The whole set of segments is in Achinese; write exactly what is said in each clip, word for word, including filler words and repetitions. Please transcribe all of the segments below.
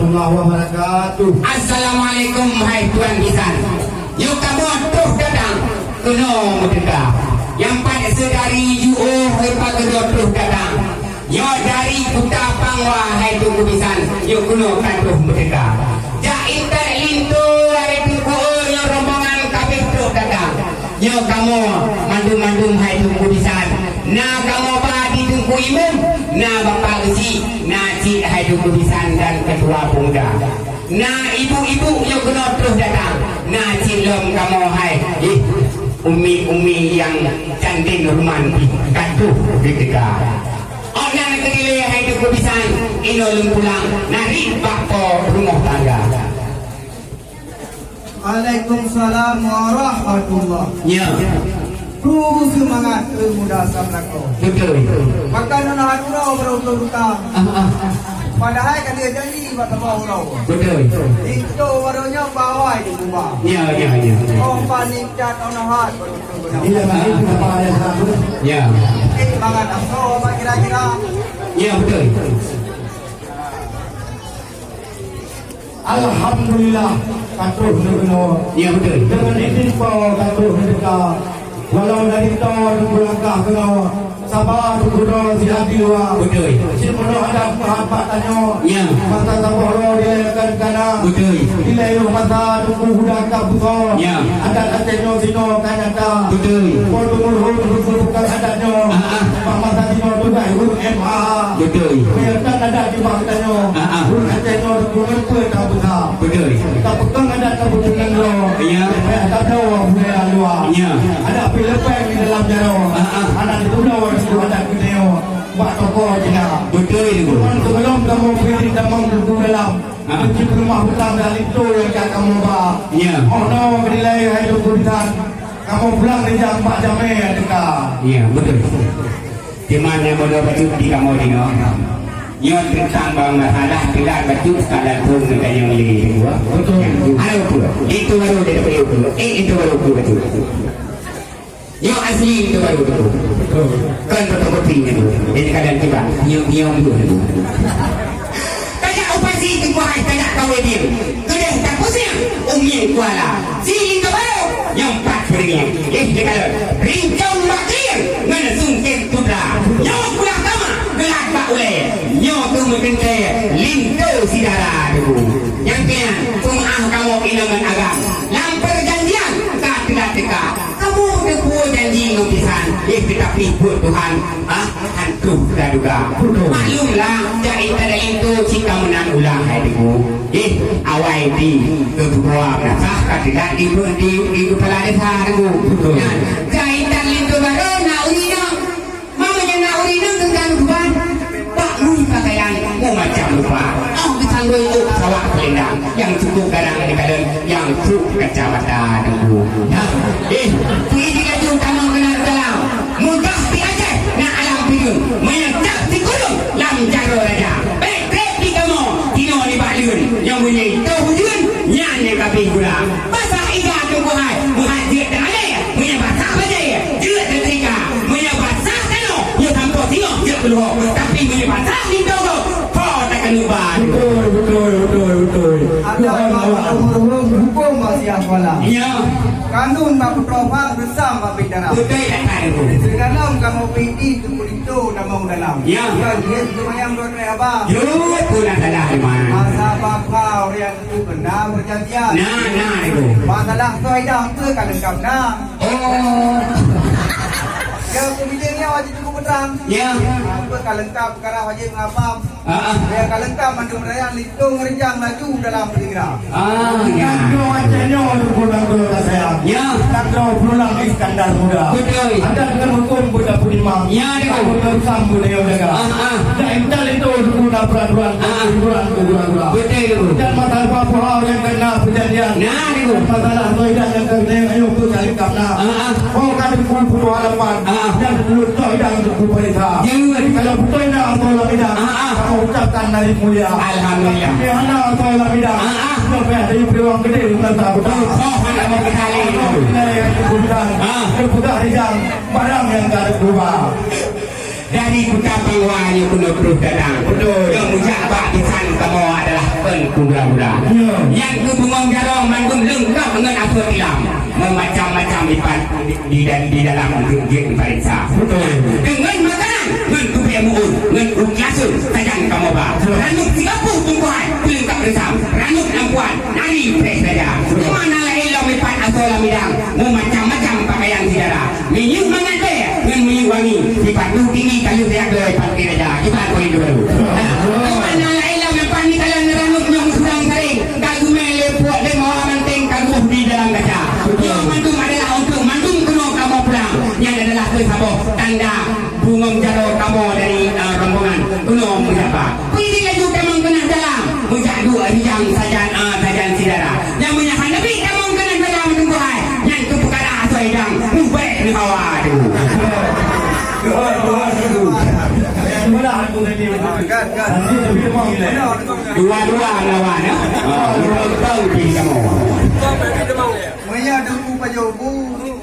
Warahmatullahi wabarakatuh. Assalamualaikum, hai tuan bisan. Nyoe kamoe troh datang keunoe meuteuka. Nyang pat seudari jiôh hai pageudôh troh datang. Nyoe dari Kuta Pangwa, hai Teungku bisan, nyoe keunoe ka troh meuteuka. Jak intat linto, hai Teungku, nyoe rombongan kabeh troh datang. Nyoe kamoe mandum-mandum hai Teungku bisan. Na kamoe ba di Teungku Imum, na Bapak Geuchik, na cit hai Teungku bisan dan ketua pemuda. Na ibu-ibu nyoe keunoe troh datang. Na cit lom kamoe hai, ih, umi-umi nyang cantik ruman pih ka troh geuteuka. Ôk na keudilée hai Teungku bisan, inoe lôn pulang, na rit bak po rumoh tangga. Waalaikumsalam warahmatullah. Ya. Tugu seumangat keu muda samlakoe. Betul. Bahkan ngon hati uroe baru beutôi buka. Ah, ah. Padahai ka dia janji bak saboh uroe. Betul. Itu baru nyoe bawai di Kuba. Ya, ya, ya. Oh, paling cat ono hat. Iya, Pak. Apa ada satu? Ya. Eh, semangat asoe, Pak, kira-kira. Ya, betul. Alhamdulillah, ka troh neukeunoe. Ya, betul. Deungon idin Po ka troh neuteuka. Walau dari toh neulangkah keunoe, saba teukudroe siat di luwa. Betul. Cit meunoe adat meuhat bak tanyoe. Ya. Masa saboh droe dilèe kon kana. Betul. Dilèe yoh masa Teungku Huda ka beusoe. Ya. Adat Aceh nyoe sinoe ka nyata. Betul. Po teumurhun buku bukan adat nyoe. Ah, ah. Bak masa jinoe tugaih ureueng M A. Betul. Peue nyang that adat di bak tanyoe. Ah, ah. Ureueng Aceh nyoe bukan peue ka beusa. Betul. Ka peukong adat ka beupeunang droe. Ya. Supaya tabloe budaya luwa. Ya. Adat pih leupeng di dalam jaroe. Ah, ah. Adat dibloe di adat geutanyoe. Bak toko jina. Betul itu. Cuman sebelum kamoe pih di tamong buku dalam. Ha. Meucit peurumah utang dan linto nyang ka kamoe ba. Ya. Oh no, keudilai hai Teungku bisan. Kamoe pulang rijang bak jamèe nyang teuka. Ya, betul. Teuma nyang bodoh bacut di kamoe jinoe. Nyoe teuntang bang masalah teulat bacut standar phôn geutanyoe lé dua. Betul. Halo pue? Itu baru dia dapat itu. Eh, itu baru pue bacut. Nyoe asli itu baru tu. Kan fotokopi itu. Jadi kadang kita nyium-nyium tu. Tajak u pasi Teungku hai, tajak kawé dia. Keudeh tapusiang, umieng kuala. Si linto baru, nyang pat peureungieng. Eh, dikalon. Rincong bakir, ngon sungkét putra. Nyoe pulang kama, geulat bak ulèe. Nyoe tu meuteuntèe, linto si dara Teungku. Nyang keunan, peumaah kamoe inong ngon agam. Lam peujanjian, ka teulat teuka. Kamoe teupeue janji ngon bisan, eh, teutapi buet Tuhan, ah, hantom teuduga. Betul. Maklumlah, jak intat linto cit ka meunan ulah, hai Teungku. Eh, awai di keutua meunasah ka teulat di, di, di keupala desa, Teungku. Betul. Nyan, jak intat linto baru na ureueng inong. Meunyoe nyang na ureueng inong teuntang keubah, bak lui pakaian meumacam rupa. Óh geutanggôi ôk sawak seulendang, nyang cukôp garang dikalon, nyang trôk kacamata Teungku. Nah, eh, pih di laju tamong keunan dalam. Mudah di Aceh na alam pideung, meunyoe cap sikureueng lam jaroe raja. Bèk trép di kamoe, tinoe nibak leuen, nyang meunyoe toh ujeuen, nyan nyang ka abéh gula. Basah ija Teungku hai, meuhat jeuet dan alèe. Meunyoe basah bajèe, jeuet teutrika. Meunyoe basah tanoh, nyoe sampoe singoh jeuet keuluho. Tapi meunyoe basah linto gob, ho takeuneuk ba. Betul, betul, betul, betul. Ada Tuhan bak Allah. Hukum bak siang malam. Ya. Kanun bak putroe bang, reusam bak bidara. Betul, tak ada tu. Di dalam kamoe pih di Teungku linto tamong dalam. Ya. Ya, dia semayang dua kali abang. Jeuet pun adalah di mana. Masa bapa orang Beuna peujanjian. Nah, nah, itu. Masalah soe idang peue ka leungkap na. Oh. Ya, peumilék nyoe wajéb teungku peutrang. Ya. Peue ka leungkap peukara wajéb ngapam. Ah, ah. Ya, ka leungkap mandum raya linto ngeureuncang laju dalam peusigra. Ah, ya. Nyan nyoe Aceh nyoe teungku nanggroe ka sayang. Ya. Nanggroe pulang Iskandar Muda. Betul. Adat ngon hukum buta peutimang. Ya, dia. Buta usam buta jaga. Ah, ah. Dak intat linto teungku na peraturan, ah, ah, peraturan, peraturan. Betul. Dan masalah papoh nyang keunan peujanjian. Nah, itu. Masalah soe idang nyang keunan ayo peucari karena. Ah, ah. Oh, kan teungku putus harapan. Ah, ah. Dan teungku soe idang teungku perintah. Ya. Jadi kalau betul na atau lam idang, ah, ah, kamoe ucapkan dari mulia. Alhamdulillah. Tapi hana atau lam idang. Ah, ah. Sampai ada yang peluang gede bukan tak betul. Oh, hana mau kita lagi. Kita yang bukan. Ah. Kita bukan rijang, barang yang tak ada berubah. Dari Kuta Pangwa nyoe keunoe troh datang. Betul. Nyang meujak bak bisan kamoe adalah Teungku Gula-gula. Ya. Nyang keu bungong jaroe mandum leungkap ngon asoe tilam. Meumacam-macam ipat di, di, di dalam untuk jeuet dipareksa. Betul. Deungon makanan, ngon kubée meu'un, ngon ukeue asui, sajan kamoe ba. Betul. Ranub sigapu bungkôh hai, peulengkap reusam, ranub lampuan, nari preh saja. Betul. Di mana laén lom ipat asoe lam bidang, meumacam-macam pakaian si dara. Minyeuk mangat bèe ngon minyeuk wangi, sipatu tinggi ka lheueh jak gloi pat raja. Kiban poin dua. Teuma na laén lam lapan di kalon ranub nyang seudang saréng, ka geumè lé puak lé mawa manteng ka geuboh di dalam kaca. Nyoe mandum adalah untuk mandum keunoe kamoe pulang. Nyan adalah keu saboh tanda bungong jaroe kamoe dari, eh, rombongan keunoe meujak ba. Pih laju tamong keunan dalam, meujak duek rijang sajan, ah, sajan si dara. Nyang meunyo hana bri tamong keunan dalam teungku hai, nyan keu peukara asoe idang, mubèk neuh hawa tu. Dua-dua melawan, ya? Ah, dua tahun di kamu. Meunyo Teungku Pajoh Bu,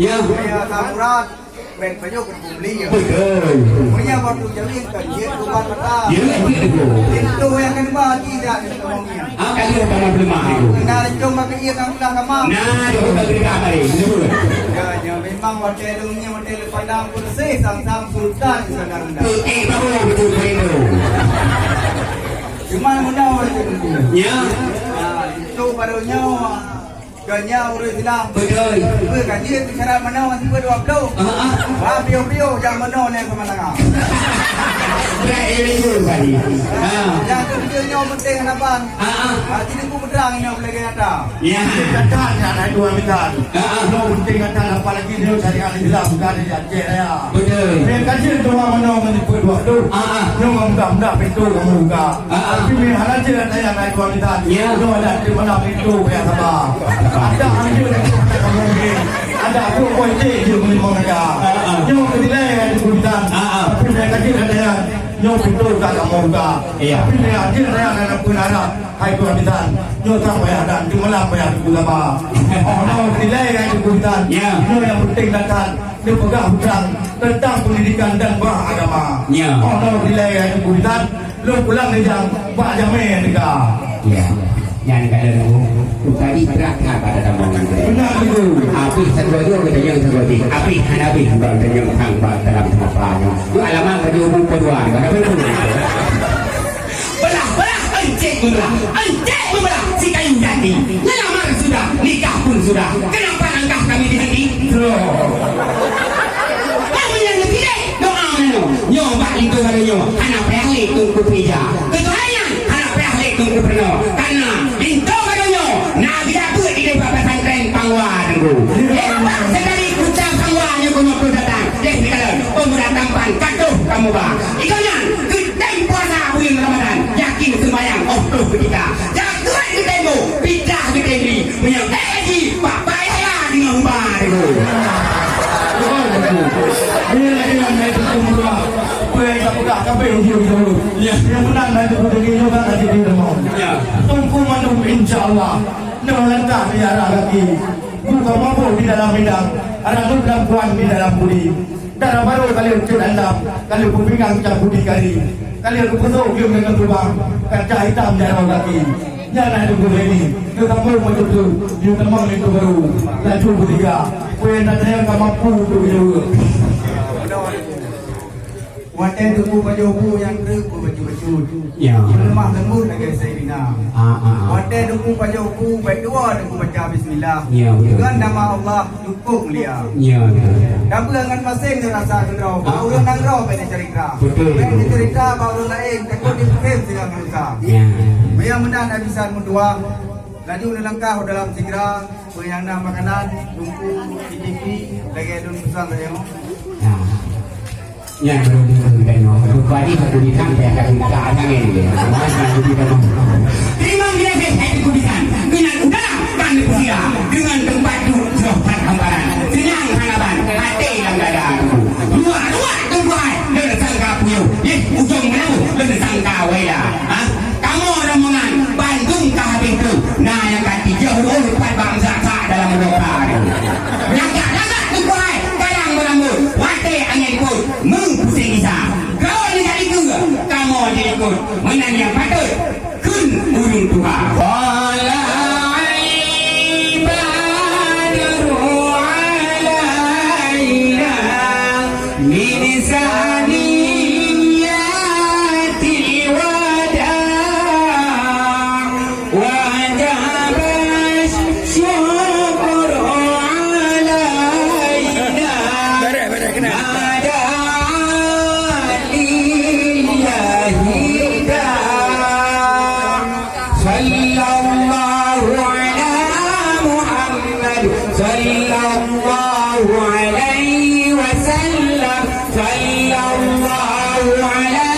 ya, meunyo Saburat, Bèk pajoh keu peubli, ya. Betul. Meunyo waktu jaweueb kan jeuet ubat mata. Ya, betul. Pintoe nyang keudua hati dah dipenuhi. Ah, kan dia tanah berlemah itu. Kena rencong bagi ia kan ulah kamar. Nah, dia bukan beri kamar ini. Betul. Ya, ya, memang watèe lôn nyoe, watèe lôn pandang pun seh, sang-sang sultan sana rendah. Betul, eh, baru betul, betul. Cuma menawar itu. Ya. Ah, itu baru nyawa. Ganya ureueng Islam. Betul. Peue ka jeuet bicara meunoe sibeue dua ploh. Ah, ah. Ba piôh-piôh jak meunoe nyan sama tengah. Berat ilmu tadi. Ah. Nyang keubiet nyoe penting hana ban. Ah, ah. Ah, jadi ku peutrang nyoe lagèe nyata. Ya. Kata nak naik dua meter. Ah, ah. Nyoe penting kata apalagi nyoe syariat Islam bukan di Aceh Raya. Betul. Nyang ka jeuet dua meunoe ngon sibeue dua ploh. Ah, ah. Nyoe mudah-mudah pintoe kamoe buka. Ah, ah. Tapi meuhana jeuet ada nyang naik dua meter. Ya. Nyoe ada di mana pintoe payah sabar. Ada anjing yang tak kamu mungkin. Ada tu kau cek je boleh mau ada. Ah, ah. Nyoe kedelai yang dibutuhkan. Ah, ah. Tapi mereka jeuet ada yang nyoe pintoe tak kamu buka. Iya. Tapi mereka jeuet ada yang nak pun harap. Hai dua meter. Nyoe tak payah dan di malam payah dibuka sabar. Oh, nyoe kedelai yang dibutuhkan. Ya. Nyoe yang penting datang. Neupeugah putrang teuntang peundidikan dan bah agama. Ya. Oh, nyoe dilèe nyang geubisan, lôn pulang neujang bak jamèe nyang teuga. Ya. Nyan ka lheueh tu tadi brat that bak tatamong nyan. Beuna, Teungku. Habéh sagoe jih, geutanyong sagoe jih. Habéh hana habéh, bak geutanyong sang bak dalam teumapa nyoe. Nyoe alamat sagoe buku dua, nyoe hana beutôi. Beulah, beulah, encik meubeulah, encik meubeulah, si kayu jati. Ngelamar sudah, nikah pun sudah. Kenapa langkah kami dihenti? Loh. Kami yang dipilih, doa mana? Nyoe bak linto baru nyoe, hana payah lé Teungku Peija. Ketuhaian, hana payah lé Teungku Peurunoe. Karena linto baru nyoe, na geujak beuet di dayah pesantren Pangwa Teungku. Lepas dari Kuta Pangwa nyoe keunoe datang, deh dikalon, pemuda tampan, katoh kamoe ba. Iko nyan, Tem puasa buleuen Ramadan, yakin seumayang óh troh keutika. Jakeuet geutem bu, pidah geutem bri. Meunyoe ék haji, bak pai haya deungon huba deungon. Ini lagi yang naik hukum dua. Apa yang kita pegang, sampai ujung dulu. Ya. Yang menang nanti pada dia juga nanti di rumah. Ya. Tunggu mandum, insya Allah. Nyoe langkah di arah gaki. Buka mabuk di dalam bidang. Arah tu dalam kuan di dalam budi. Dara barô ka lheueh cot andam, ka lheueh peupinggang cap budi kari, ka lheueh geupeusok gleueng deungon lubang, kaca hitam jaroe gaki. Nyan na Teungku Zaini, geusambông meututoe, yue tamong linto barô, laju beutiga, peue nyang tatanyong ka mampu untuk geujaweueb. Watèe Teungku pajoh bu nyang treuk beubacut-bacut, ya, leumah leumbot lagèe Saidina. Ah, ah, ah. Watèe Teungku pajoh bu, bèk dua Teungku baca bismillah. Ya, betul. Deungon nama Allah, Cukôp mulia. Ya, ya. Dabeueng ngon maséng rasa keudroe, bak ureueng nanggroe bèk neucarita. Betul. Bèk neucarita bak ureueng laén, takot dipeuhem sidang manusia. Ya. Meunyoe meunan Abi San meutuah, laju neulangkah u dalam sigra, peue nyang na makanan, lumpur, C D P, lagèe lôn pesan saja. Ya. Nyan baru dulu kita nyoe. Badi satu bidang saya akan minta tangan dia. Terima kasih, hai Teungku Bisan. Keunan udara dan neupeusiga deungon teumpat duek jroh that hamparan. Seunang hana ban, até lam dada Teungku. Ruak-ruak Teungku hai, lôn sangka puyôh. Yeh, ujong meulaboh, lôn sangka waila. Ha? Kamoe rombongan bandum ka habéh troh, na nyang ka tijôh rôh pat bangsa sa dalam roka nyoe. Lagak-lagak Teungku hai, kalang meurambôt, watèe angèn pôt, meupuseng gisa. Sallallahu ala